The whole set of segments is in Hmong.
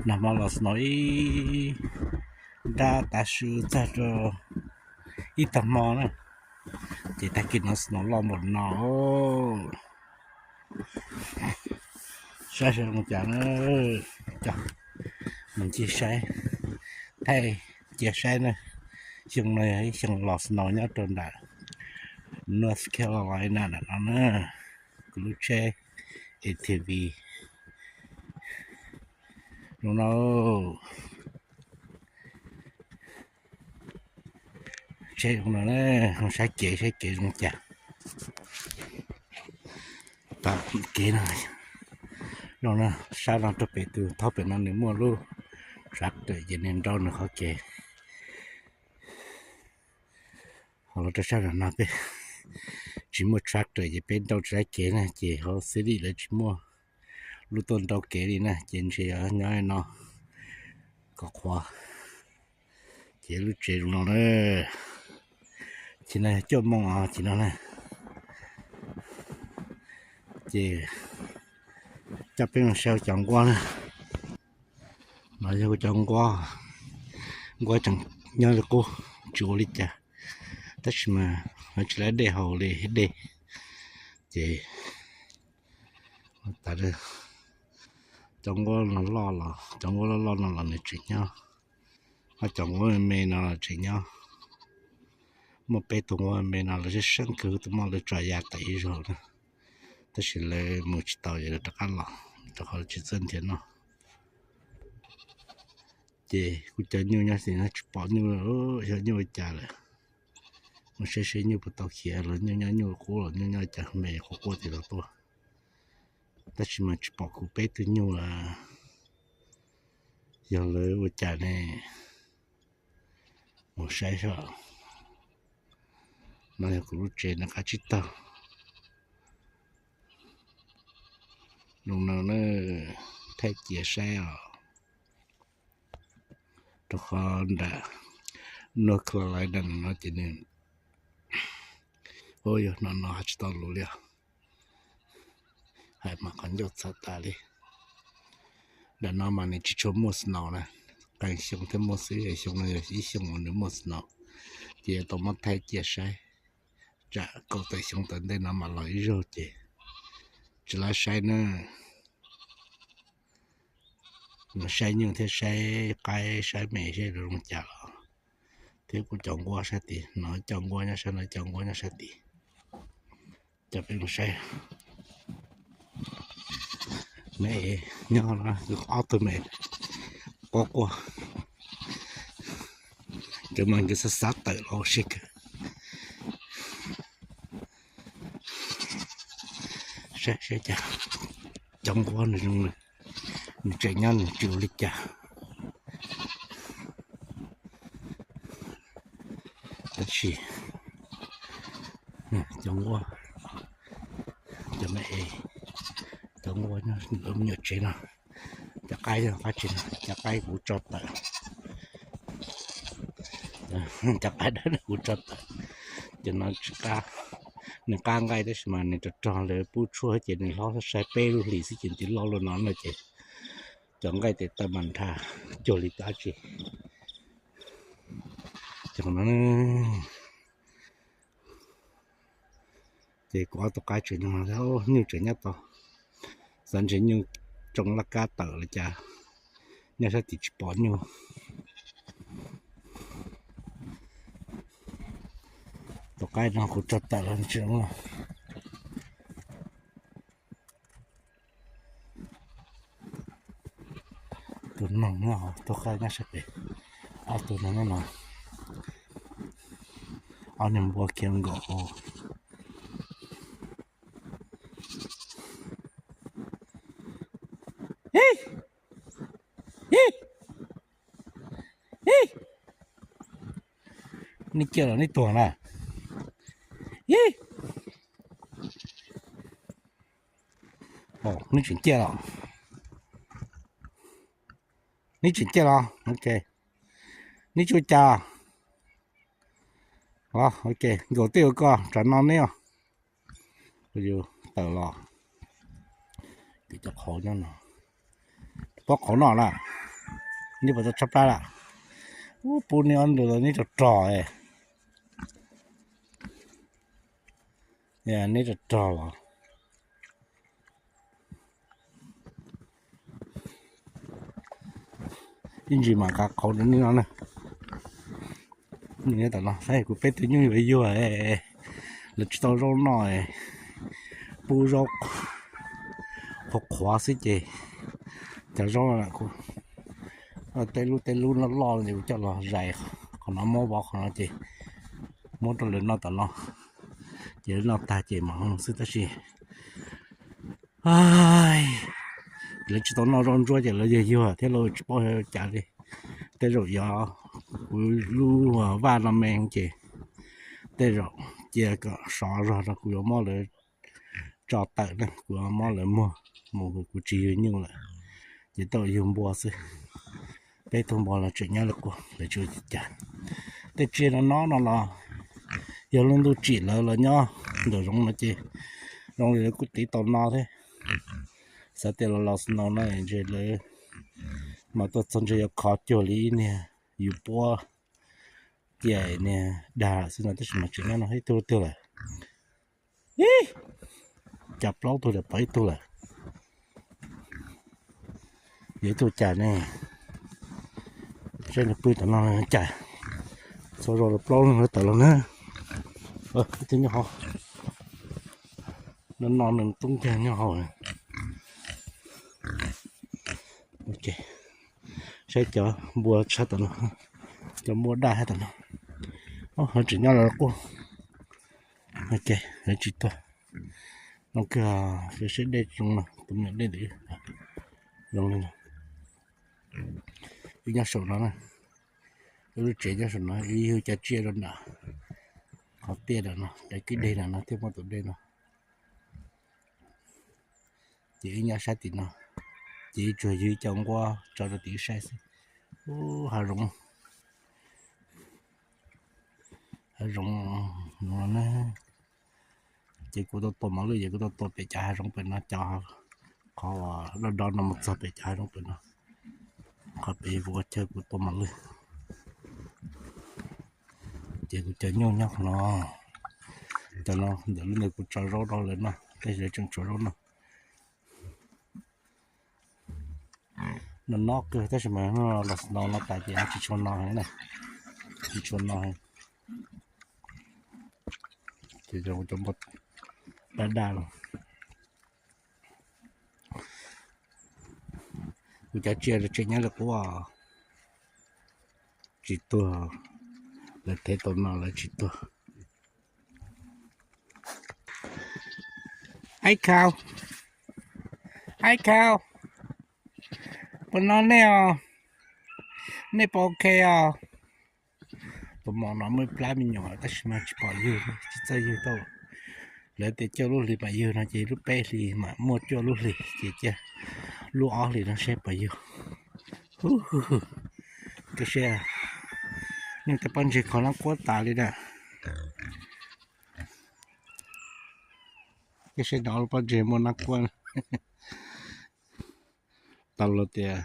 Nag hmo los snow ib nrab tav su txog rau ib tag hmo na, ces tag kis no snow loj npaum no. Saib saib zoo cas na, coj mus ncig saib, thaij cia saib na. Xyoo no yog ib xyoo los snow nyob rau nram North Carolina nram no na. Kuv lub tsheb A T V zoo no. Tsheb zoo no, saib kev saib kev zoo cas. Kev no zoo no, sab no rau pem tus thauj pem no nws muaj lub tractor ces nws nrau nws qhov kev. Ho los rau sab no peb tsis muaj tractor ces peb nrau tsis tau kev na, ces hauv city lawv tsis muaj lub tuaj nrau kev li na, ces ntshe yog nyob no kom qhuav. Ces lub tsev zoo no na, ces no yog cuaj moos os ces no na. Ces coj peb mus saib cov nquab na. No yog kuv cov nquab, nquab tseem nyob li qub, tsis ua li cas, tab sis mas tsis lab dej haus li dej. Ces tas cov nquab no loj los, cov nquab loj loj no los nws tseem nyob, ho cov nquab me me no los tseem nyob. Muaj peb tug nquab me me no los sab seeb kawg, tus muaj lawv tso ya tawm ib zaug na, tab sis lawv mus tsis tau ces lawv rov qab los, rau qhov tsis txawj nrhiav noj. Ces kuv cov nyuj nyob xis no tsis pom nyuj, xyov nyuj ua cas lawm. Mus saib seb nyuj puas tau khiav los nyuj nyob nyuj qub los nyuj nyob cas me quaj quaj tim los tuaj. Tab sis mas tsis pom kuv peb tug nyuj lawm, yog lawv ua cas ne. Mus saib saib. No yog kuv lub tsev nram qab tsib taug. Zoo no na, thaij cia saib os. Rau qhov nram North Carolina no ces nws, ua yog no no hais tsis tau lus li os. Hais mas qhov ncauj txhav tas li. Nram no mas nws tsis tshua muaj snow na, qee xyoo thiaj muaj xwb, xyoo no yog ib xyoo uas nws muaj snow, ces yuav tau muab thaij cia saib. Tsam kaum tawm xyoo tom ntej no mam los ib zaug ces tsis lab saib na. Mus saib nyuj thiab saib qaib saib me seb zoo cas los, thiab kuv cov nquab sab tid no, cov nquab nyob sab no, cov nquab nyob sab tid. Coj peb mus saib. Me nyob no, ob tug me quaj quaj, nkawd mas nkawd xav xav tawm los ua si kawg. Saib saib cas cov nquab nws zoo, nws tseem nyob nws tsis ua li cas. Tab sis cov nquab, cov me es, cov nquab nyob lub me nyuam tsev no. Cov qaib nyob qab tsev no, cov qaib kuv tso tawm, cov qaib dawb kuv tso tawm. Ces no tsis qab, nws qab nqaij tab sis mas nws rog rog lawv pub tshuaj ces nws hlob sai peb lub hlis xwb ces nws loj luaj no no ces cov nqaij tes taw mas nrhab cuag li dab tsi. Ces no, ces kuv ob tug qaib tseem nyob, nyuj tseem nyob tod, xav ntshe nyuj tsoo laj kab tawm li cas, nyob sab tid tsis pom nyuj. Tus qaib no kuv tso tawm los tsis zoo. Tus noog nyob, tus qaib nyob sab pem, ob tug no nyob no, ob niag npua khiav nkaum hauv. Neb ciaj los neb tuag na? Neb tseem ciaj los? Neb tseem ciaj los? Ok. Neb tsis ua cas. Ok, nkaum tej ua koj tsam no neb os. Yus tawm los, cov qhauv nyob no, pob qhauv no na. Neb puas tau tshaj plab lawm? Ub, pub neb ob ntu los neb rog rog, neb rog rog los. Ib ntsis mam nqa qhauv rau nej no na. Nyob tom no saib kuv peb tug nyuj yuav yuag, lawv tsis tau zaub noj, pub zaub qhuav qhuav xwb ces cov zaub no kuv tej lub tej lub loj loj ces kuv coj los zais qhov no, muab vov qhov no ces muab rau lawv noj tom no, ces lawv noj tag ces mam mus xwb tab sis lawv tsis tau noj zaub ntsuab ces lawv yuag yuag thiab lawv tsis paub ua cas li. Tej zaum yog kuv lub vaj no me ces tej zaum cia kom sov zog rau kuv yuav muab lawv tso tawm na, kuv yuav muab lawv muag mus, kuv tsis yug nyuj lawm, ces tau yug npua xwb. Peb tug npua los tseem nyob li qub, lawv tsis ua cas. Tej tsiaj no no no los yog lub ntuj tsim lawv los nyob ntawm zoov no ces zoo li lawv kuj tiv tau no thiab. Xav tias los los snow no ntshe lawv mas tuaj txog ntshe yuav khov cuag li ib niag yus puab cia niag dag xwb no, tab sis mas tseem nyob no ib tug twg lawm. Ib, cas plaub tug lawm, pom ib tug lawm. Yog ib tug cas ne? Saib nws pw tom no cas. Txhua zaus los plaub leeg tawm los na. Ib tug nyob hauv no, no nws tub nkeeg nyob hauv. Saib cov npua tshaj tom no, cov npua daj tshaj tom no. Ob, tseem nyob los quaj. Ok, lawv tsis tuag. Zoo kawg, saib dej zoo no, tus me nyuam dej ntawd zoo li no. Wb nyob saum no na, wb lub tsev nyob saum no, wb yug cov tsiaj rau nram qhov tiaj nram no, cov kwj deg nram no thiaj muaj tus dej no. Ces wb nyob sab tim no, ces wb tsuas yug ib co nquab tso rau tim wb saib xwb. Ub, hav zoov, hav zoov no na. Ces kuv tau tua mos lwj, ces kuv tau tua pem cov hav zoov pem no, cov qhov dob dob no mus txog pem cov hav zoov pem no, qhov pem kuv ua chaw kuv tua mos lwj. Ces kuv cov nyuj nyob qhov no, cov no ntawm lub ntawd kuv tso zaub rau lawv noj, tab sis lawv tseem tshuav zaub noj. No no kawg tab sis mas los snow no tas ces tsis tshua no heev na, tsis tshua no heev. Ces cov npua daj daj los. Kuv cov tsiaj tseem nyob li qub, tsis tuag, lawv thev tau no lawv tsis tuag. Aib khau, aib khau, puas no nej os? Nej puas ok os? Tus mos no muaj ib plab me nyuam tab sis mas tsis pom yug, tsis txawj yug tau. Lawv tias cuaj lub hlis mam yug no ces lub peb hlis mam muaj cuaj lub hlis ces cia lub ob hlis no seb puas yug. Koj saib, nej tej pob ntseg khov nab quab tas li na. Koj saib no lub pob ntseg muaj nab quab. Tau los tias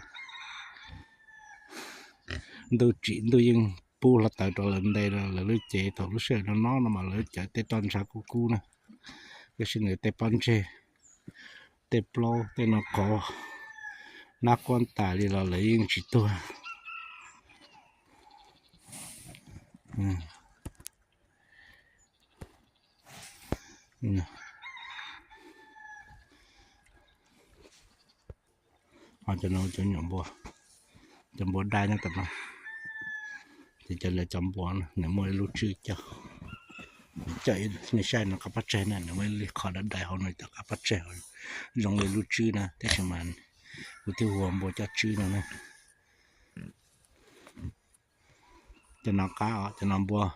ntuj tsim ntuj yeej pub hluav taws rau lawv nte lawv lub cev thaum lub sij hawm no no no mas lawv cov tej roj ntsha kub kub na. Tab sis nws tej pob ntseg, tej plaub tej no khov nab quab tas li los lawv yeej tsis tuag. Ho cov no cov nyuam npua, cov npua daj nyob tom no. Ces cov lawv cov npua nws muaj ib lub tswb coj, coj nej saib no qab pab tseg na, nws muaj ib li qhov dai dai hauv no cov qab pab tseg, zoo li lub tswb na, tab sis mas kuv twb hu ua npua coj tswb no na. Cov no qab os, cov no npua,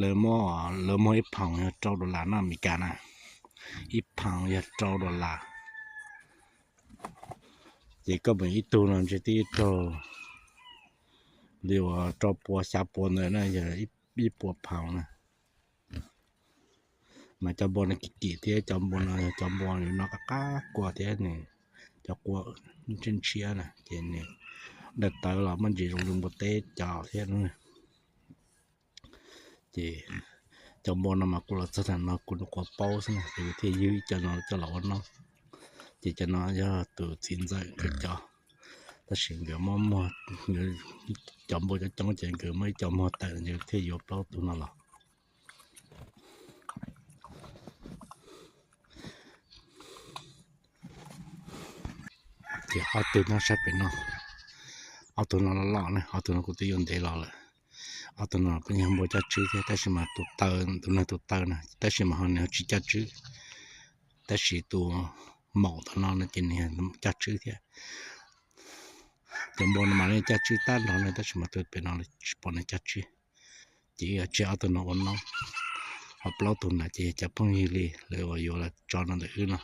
lawv muab, lawv muag ib phaum yog rau dollar no Amelikas na, ib phaum yog rau dollar. Ces koj mus ib tug no ntshe twb raug li uas rau pua xya pua ntawd na, yog ib puas phaum na. Mas cov npua no kim kim thiab, cov npua no yog cov npua no qab qab kua thiab nws, cov qua ntshiab ntshiab na ces nws daim tawv los muaj ntsis zoo li npua teb cov thiab. Ces cov npua no mas kuv los txog thaum no kuv nyuam qhuav paub xwb na, ces kuv thiaj ywg ib co no coj los ua noob. Ces cov no yog tus txiv ntxawm nkawd cov, tab sis nkawd muaj muag, cov npua coob coob ces nkawd muaj ib co muag tawm, nkawd thiaj yuav plaub tug no los. Ces ob tug nyob sab pem no, ob tug no loj loj na, ob tug no kuv twb yuav ntev los lawm. Ob tug no kuj yog npua coj tswb thiab, tab sis mas tus taw, tus no tus taw na, tab sis mas ho nws tsis coj tswb, tab sis tus maum tom no no ces nws coj tswb thiab. Cov npua no mas nws coj tswb tag nrho na, tab sis mas tus pem no tsis pom nws coj tswb. Ces wb yuav tseg ob tug no ua noob, ho plaub tug ntawd ces yog cov phooj ywg li lawv uas yuav los tso no ntawm wb no,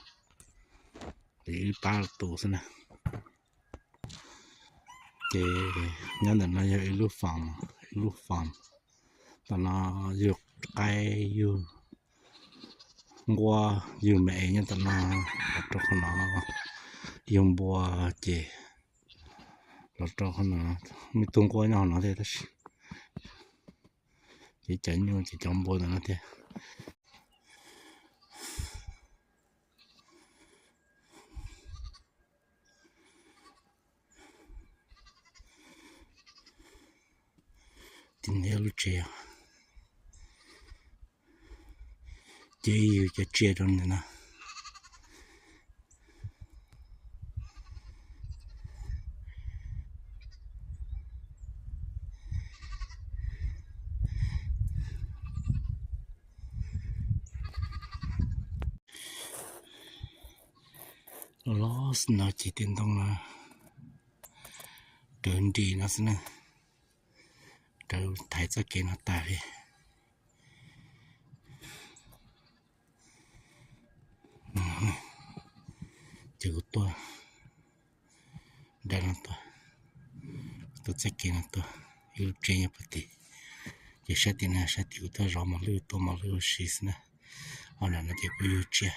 ces wb pab tus xwb na. Ces nyob ntawm no yog ib lub farm, ib lub farm. Tom no yug qaib, yug nquab, yug me es nyob tom no, los rau qhov no, yug npua ces los rau qhov no, muaj ib tug nquab nyob hauv no thiab tab sis ces cov nyuj ces cov npua ntawm no thiab. Tim no yog lub tsev, ces yug cov tsiaj rau ntawm no. Los no ces tej ntoo no rawv nrim no xwb na, rawv thaiv txoj kev no tas li. Ces kuv tuaj, dab no tuaj, tuaj txoj kev no tuaj, ib lub tsev nyob puag tim. Ces sab tim no sab tim kuv tuaj zov mos lwj, tua mos lwj ua si xwb na. Ho nram no ces kuj yug tsiaj,